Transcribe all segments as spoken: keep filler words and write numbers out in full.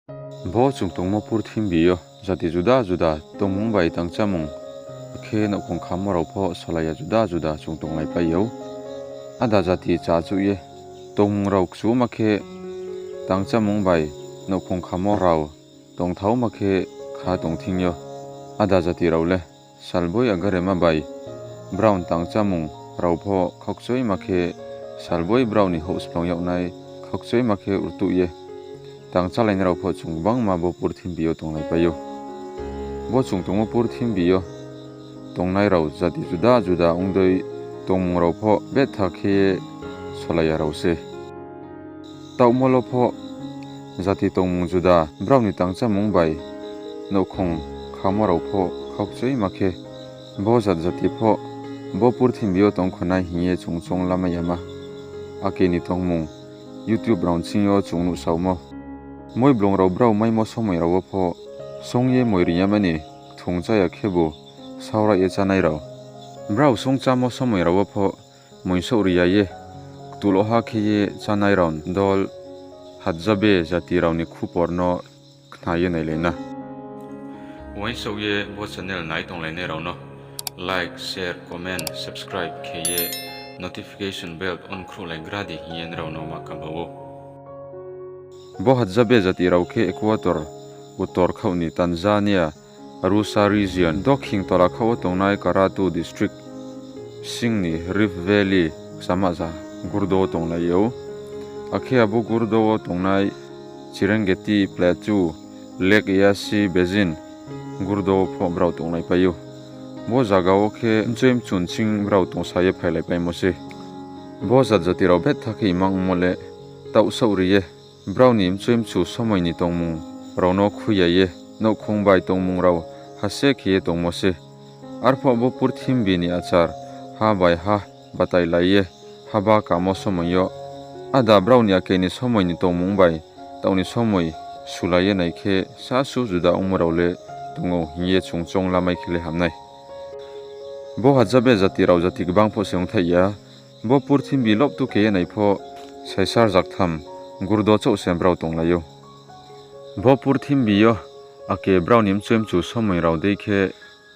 Bo chung tongmo purthimbi yo jati juda juda tongmung bai tangchámung, akhe nouhkhong khamo rao pho solai ya juda juda chung tonglaipai ou. Áda jati chá chuh ye tongmung rao kchuma khe, tangchámung bai nouhkhong khamo rao tongthaoma khe kha tong thing yo, áda jati rao le salboi agarema bai brao ni tangchámung rao pho khaukchoima khe, salboi brao ni houhsplong yag nai khaukchoima khe rtuh ye tangchálainai rao pho chung gbangma bo purthimbi yo tonglaipai ou. Bo chung tongmo purthimbi yo tongnai rao jati juda juda ong dei, tongmung rao pho betha khe ye solai ya rao se. Taohmo lo pho jati tongmung juda, brao ni tangchámung bai nouhkhong khamo rao pho khaukchoima khe, bo jat jati pho bo purthimbi yo tong kho nai hing ye chung choung lamai ya ma. Ake ni tongmung YouTube rao ni sing yo chung nuhsaomo, moiblung rao brao maimo somoi rao wo pho song ye moi ri ya mani, kthung chá ya khebu saoraih ye chánai rao. Brao song chámo somoi rao wo pho moingsouh ri ya ye, ktuloha khe ye chánai rao ni dol Hadzabe jati rao ni khupor no khna ye nailai na. Uaingsouh ye bo channel nai tonglainai rao no like, share, comment, subscribe khe ye notification bell on khruhlai gra di hing ye nrao no ma kaba ou. Bo Hadzabe jati rao khe Equator utor khaoh ni Tanzania, Arusha region, dokhin tola khaoh wo tongnai Karatu district sing ni Rift Valley kchama za gurdo wo tonglai ou. Akhe abo gurdo wo tongnai Serengeti Plateau, Lake Eyasi Basin gurdo wo pho brao tonglaipai ou. Bo zaga wo khe mchoi mchu ni sing brao tongsa ye phailaipaimo se. Bo jat jati rao betha khe imang ongmo le taohsaoh ri ye, brao ni mchoi mchu somoi ni tongmung rao no khui ya ye, nouhkhong bai tongmung rao hase khe ye tongmo se. Arphuh bo purthimbi ni achar ha bai ha batailai ye, haba kamo somoi yo, áda brao ni ake ni somoi ni tongmung bai taoh ni somoi sulai ye nai khe, sasu juda ongmo rao le tong ou hing ye chung choung lamai khe le ham nai. Bo Hadzabe jati rao jati gbang pho se ongthaih ya. Bo purthimbi lobtu khe ye nai pho saisa rzaktham gurdo chouh se brao tonglai ou. Bo purthimbi yo ake brao ni mchoi mchu somoi rao dei khe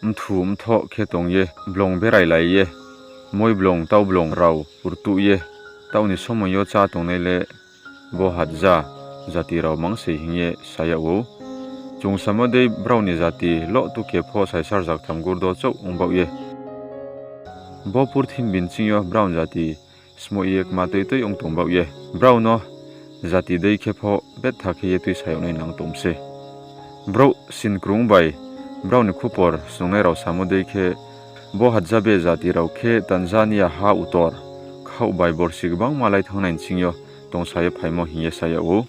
mthu mthoh khe tong ye, blong berailai ye, moiblong taublong rao rtuh ye, taoh ni somoi yo chá tongnai le bo Hadza jati rao mang se hing ye sa yag ou. Chung samo dei brao ni jati lobtu khe pho saisa rzaktham gurdo chouh ong baoh ye, bo purthimbi ni sing yo brao ni jati smoih ye kma tuitui ong tong baoh ye, brao no jati dei khe pho betha khe ye tuisa yag nai nang tong se. Brouh sinkrung bai brao ni khupor snungnai rao samo dei khe, bo Hadzabe jati rao khe Tanzania ha utor khaoh bai borsi gbangma lai thanngnai ni sing yo tongsa ye phaimo hing ye sa yag ou.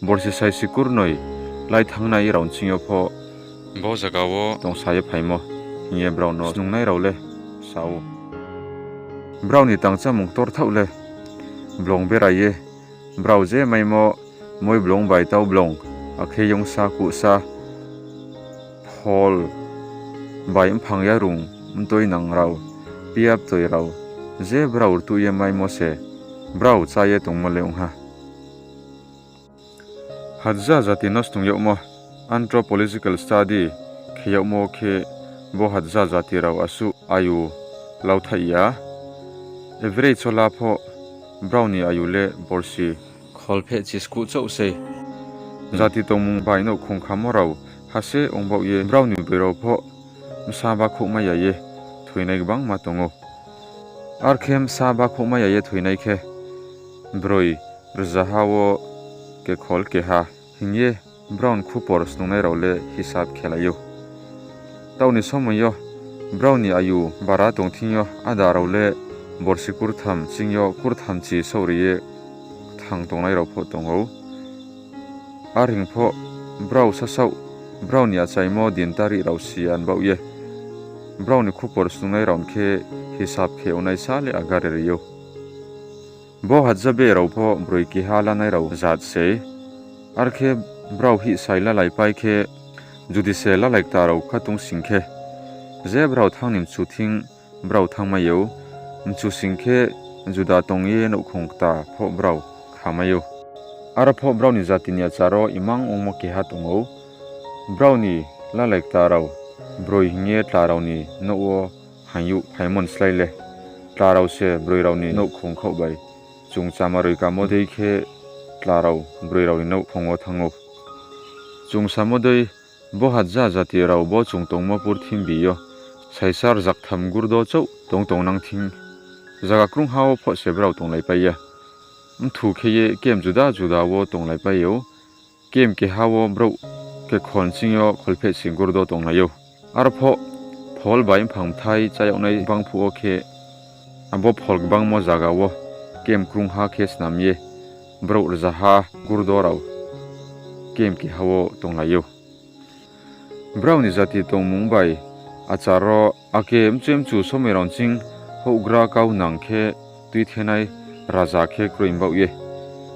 Borsi saisi kurnoi lai thanngnai rao ni sing yo pho bo zaga wo tongsa ye phaimo hing ye brao no snungnai rao le sa ou. Brao ni tangchámung ktorthaoh le blong berai ye, brao je maimo moiblong bai taublong, akhe yongsa kuhsa, phol bai mphang yarung, mtuinang rao, piaptoi rao, je brao rtuh ye maimo se brao chá ye tongmo le ong ha. Hadza jati no snung yagmo, anthropological study khe yagmo khe, bo Hadza jati rao asuh ayu lauthaih ya. Average chola pho brao ni ayu le borsi kholpheh chiskuh chouh sei. Jati tongmung bai nouhkhong khamo rao hase ong baoh ye, brao ni broi rao pho bsa bakhouhmai ya ye thoinai gbangma tong ou. Arkhe bsa bakhouhmai ya ye thoinai khe broi rzaha wo kekhol keha hing ye brao ni khupor snungnai rao le hisab khelai ou. Taoh ni somoi yo brao ni ayu bara tong thing yo áda rao le borsi kurtham ching yo kurthamchi saohri ye kthang tongnai rao pho tong ou. Are hing pho brao sasaoh brao ni achaimo din tarikh rao si ya baoh ye, brao ni khupor snungnai rao khe hisab khe ongnai sa le agare ri ou. Bo Hadzabe rao pho broi keha lanai rao jat sei. Arkhe brao hihsai lalaipai khe, judi se lalai kta rao khatung sing khe, je brao thanng ni mchu thing brao thanngmai ou, mchu sing khe juda tong ye nouhkhong kta pho brao khamai ou. Aro pho brao ni jati ni achar wo imang ongmo keha tong ou. Brao ni lalai kta rao broi hing ye tla rao ni nouh wo haing youh phaimo ni slái le, tla rao se broi rao ni nouhkhong khaoh bai chung chamaroi kamo dei khe tla rao broi rao ni nouhkhong wo thanng ou. Chung samo dei, bo haja jati rao bo chung tongmo purthimbi yo saisa rzaktham gurdo chouh tong tongnang thing, zaga krungha wo pho se brao tonglaipai ya. Bthu khe ye camp juda juda wo tonglaipai ou. Camp keha wo brouh kekhol ching yo kholphehchi gurdo tonglai ou. Arpho phol bai mphang bthai chá yag nai bang phuh wo khe, abo phol gbangmo zaga wo camp krungha khe snam ye brouh rzaha gurdo rao camp keha wo tonglai ou. Brao ni jati tongmung bai achar wo, ake mchoi mchu somoi rao ching houhgra kau nang khe tuithenai raja khe kroi baoh ye,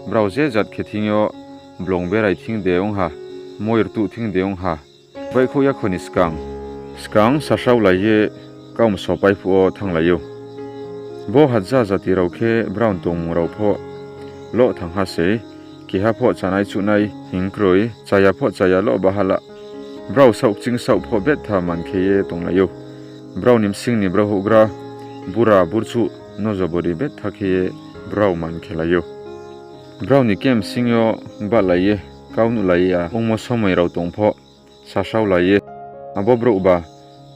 brao je jat khe thing yo, blong berai thing de ong ha, moi rtuh thing de ong ha, baihkhouh yakho ni skang, skang sasaolai ye kau msopai phuh wo thannglai ou. Bo haja jati rao khe brao ni tongmung rao pho loh thangha sei, keha pho chánai chuhnai hing kroi, chaya pho chaya loh baha la. Brao saoh kching saoh pho bettha man khe ye tonglai ou. Brao ni bsing ni brao houhgra, bura burchuh no jobori bettha khe ye brao man khelai ou. Brao ni camp bsing yo bahlai ye kau nuhlai ya ongmo somoi rao tong pho, sasaolai ye, abo brouhba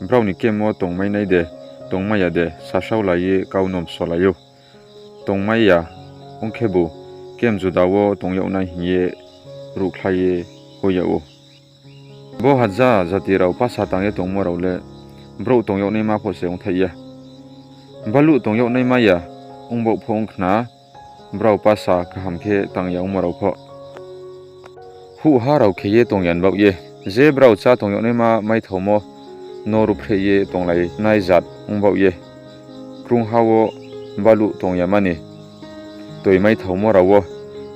brao ni camp wo tongmai nai de, tongmai ya de, sasaolai ye kau no msolai ou. Tongmai ya ong khebu, camp juda wo tong yag nai hing ye ruhkhlai ye hoih yag ou. Bo haja jati rao pasa tang ye tongmo rao le brouh tong yag naima pho se ongthaih ya. Baluh tong yag naima ya ongbaoh pho ong khna, brao pasa kaham khe tang ya ongmo rao pho. Huhha rao khe ye tong ya ni baoh ye, je brao chá tong yag naima maithaomo no ruhphreh ye tonglai nai jat ong baoh ye, krungha wo baluh tong ya mani, toi maithaomo rao wo,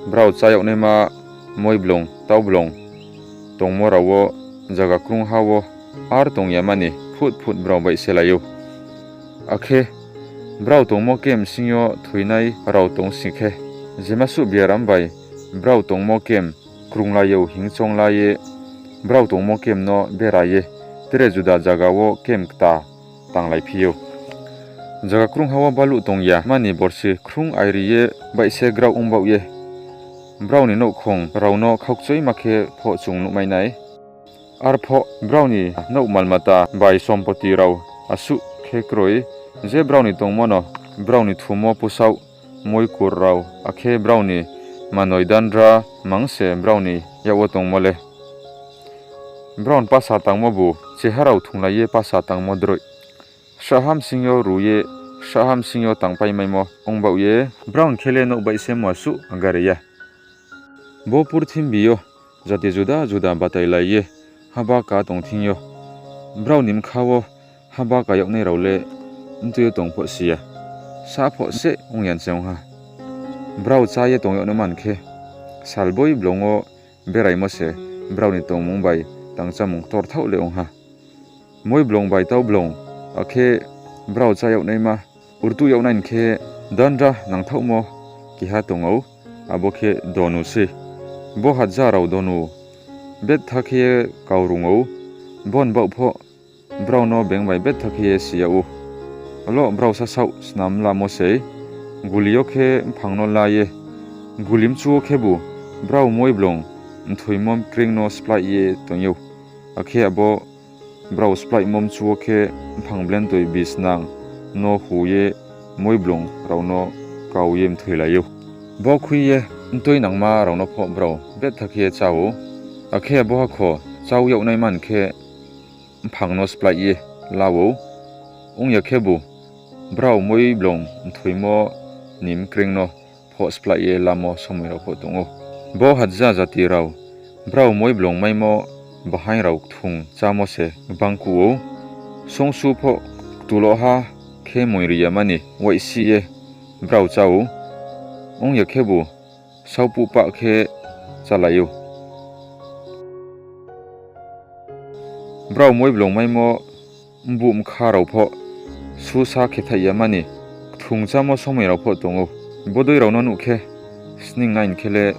brao chá yag naima moiblong, taublong tongmo rao wo, zaga krungha wo ar tong ya mani phut phut brao baihselai ou. Akhe brao tongmo camp bsing yo thoinai rao tong sing khe, jemasuh biaram bai brao tongmo camp krunglai ou hing chounglai ye, brao tongmo camp no bera ye, tre juda zaga wo camp kta tanglaiphi ou. Zaga krungha wo baluh tong ya mani borsi khrung airi ye baihse grao ong baoh ye, brao ni nouhkhong rao no khaukchoima khe pho chung nuhmai nai. Arpho brao ni nouh malmata bai sompoti rao asuh khe kroi, je brao ni tongmo no brao ni thumo pusaoh, moikur rao, akhe brao ni manoi dandra mang se brao ni yak wo tongmo le. Brao ni pasa tangmo bu cheha rao thunglai ye pasa tangmo droih. Srahha bsing yo ru ye, srahha bsing yo tangpaimaimo ong baoh ye, brao ni khe le nouh baihse masuh gare ya. Bo purthimbi yo jati juda juda batailai ye haba ka tong thing yo, brao ni bkha wo haba ka yagnai rao le mtui yo tong pho si ya, sa pho seh ong ya se ong ha. Brao chá ye tong yag naima khe, salboi blong wo beraimo se brao ni tongmung bai tangchámung ktorthaoh le ong ha. Moiblong bai taublong, akhe brao chá yag naima, rtuh yag nai ni khe dandra nangthaohmo keha tong ou, abo khe donu sei. Bo haja rao donu bettha khe ye kaurung ou, bo ni baoh pho brao no beng bai bettha khe ye si yag ou. Alo brao sasaoh snam lamo sei, guli yo khe mphang no la ye, guli mchu wo khebu brao moiblong mthoimo mkreing no splaih ye tong ou. Akhe abo brao splaihmo mchu wo khe mphang blentoi bisnang no hu ye moiblong rao no kau ye mthoilai ou. Bo khui ye mtui nangma rao no pho brao bettha khe ye chá ou. Akhe abo hakho chau yag naima khe mphang no splaih ye la ou. Ong ya khebu, brao moiblong mthoimo ni mkreing no phoh splaih ye lamo somoi rao pho tong ou. Bo haja jati rao, brao moiblong maimo bahaing rao kthung chámo se gbang kuh ou. Songsu pho ktuloha khe moing ri ya mani waihsih ye brao chá ou. Ong ya khebu, saohpuh pah khe chálai ou. Brao moiblong maimo mbuh mkha rao pho susa khe thaih ya mani kthung chámo somoi rao pho tong ou. Bodei rao no nuh khe, sning nai khe le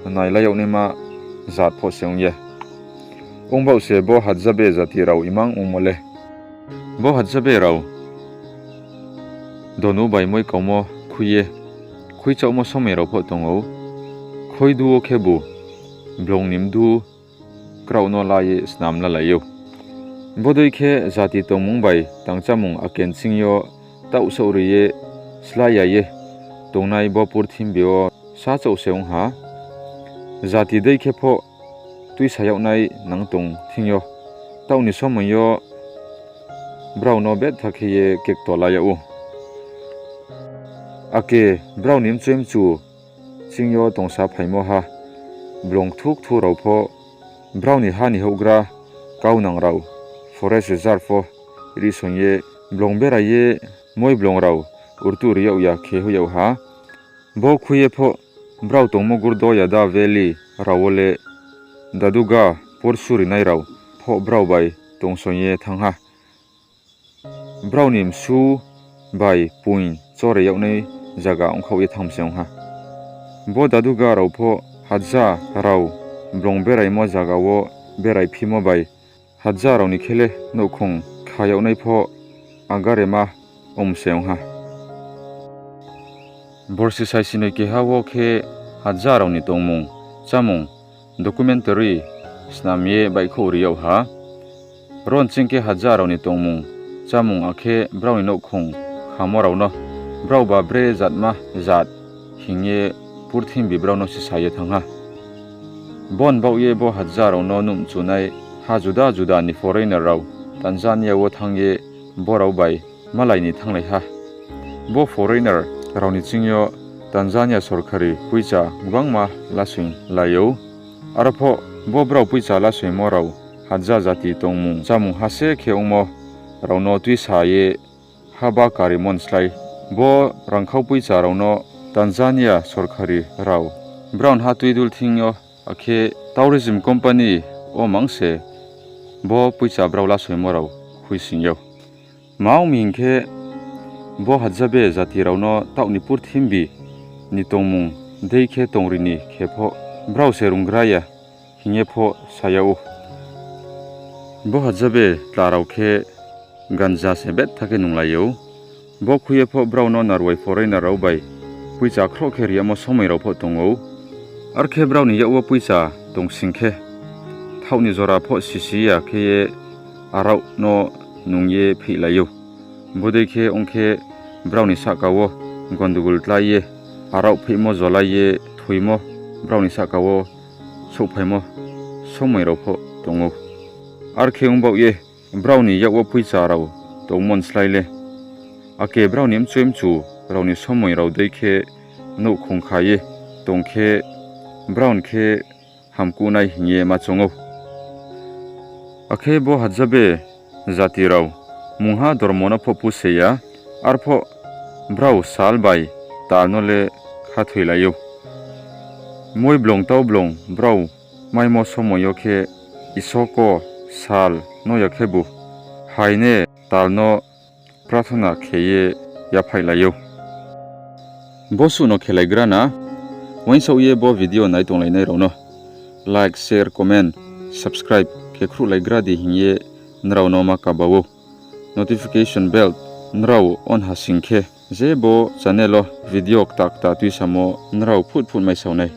nailai yag naima jat pho se ong ye. Ongbaoh se bo Hadzabe jati rao imang ongmo le. Bo Hadzabe rao donu bai moi kaumo khui ye, khuichaohmo somoi rao pho tong ou. Khoidu wo khebu blong ni mdu kraoh no la ye snam lalai ou. Bodei khe jati tongmung bai tangchámung aken ching yo taoh saohri ye slái ya ye tongnai bo purthimbi wo sachaoh se ong ha. Jati dei khe pho tuisa yag nai nang tong thing yo, taoh ni somoi yo brao no bettha khe ye kekto la yag ou. Ake brao ni mchoi mchu ching yo tongsa phaimo ha, blong kthu kthu rao pho brao ni ha ni houhgra kaunang rao, forest reserve pho rihsoing ye blong berai ye moi blong rao rtuh ri yag ya khe hoih yag ha. Bo khui ye pho brao tongmo Gurdoyada valley rao wo le Daduga porsu rinai rao pho brao bai tongsoing ye thanng ha. Brao ni msu bai poing chore yag nai zaga ongkhaoh ye thanng se ong ha. Bo Daduga rao pho Hadza rao blong beraimo zaga wo berai phimo bai Hadza rao ni khe le nouhkhong kha yag nai pho agarema ong se ong ha. Borsi saisinoi keha wo khe Hadza rao ni tongmung, chámung documentary snam ye baihkhouh ri yag ha. Ro nching khe Hadza rao ni tongmung, chámung akhe brao ni nouhkhong khamo rao no brao ba bre jatma jat hing ye purthimbi brao no sisa ye thanng ha. Bo ni baoh ye bo Hadza rao no nuhmchunai ha juda juda ni foreigner rao Tanzania wo thanng ye bo rao bai malai ni thannglai ha. Bo foreigner rao ni ching yo Tanzania sorkari poicha gbangma lasoing lai ou. Aro pho bo brao poicha lasoingmo rao Hadza jati tongmung chámung ha se khe ongmo rao no tuisa ye haba karimo ni slái, bo rangkhau poicha rao no Tanzania sorkari rao brao ni ha tuidul thing yo, akhe tourism company wo mang se bo poicha brao lasoingmo rao khuisoing ou. Mang mi hing khe, bo Hadzabe jati rao no taoh ni purthimbi ni tongmung dei khe tongri ni khe pho brao se runggra ya hing ye pho sa yag ou. Bo Hadzabe tla rao khe ganja se bettha khe nunglai ou. Bo khui ye pho brao no narwai foreigner rao bai poicha khroh khe ri yagmo somoi rao pho tong ou. Arkhe brao ni yak wo poicha tongsing khe, thaoh ni jora pho sisi ya khe ye arao no nung ye pheihlai ou. Bodei khe ong khe, brao ni sahka wo gondogol klái ye, arao pheihmo jolai ye thoimo, brao ni sahka wo souhphaimo somoi rao pho tong ou. Arkhe ong baoh ye, brao ni yak wo poicha rao tongmo ni slái le, ake brao ni mchoi mchu rao ni somoi rao dei khe nouhkhong kha ye tong khe, brao ni khe hamkuh nai hing ye ma choung ou. Akhe bo Hadzabe jati rao mungha dormo no pho puse ya, arpho brao sal bai tal no le khathoilai ou. Moi blong tau blong brao maimo somoi yo khe Isor ko sal no ya khebu, hai ne tal no prathona khe ye yaphaihlai ou. Bosuh no khelaigra na, uaingsouh ye bo video nai tonglainai rao no like, share, comment, subscribe khe khruhlaigra di hing ye nrao no ma kaba ou. Notification bell nrao on ha sing khe, je bo channel wo video kta kta tuisamo nrao phut phut maisao nai.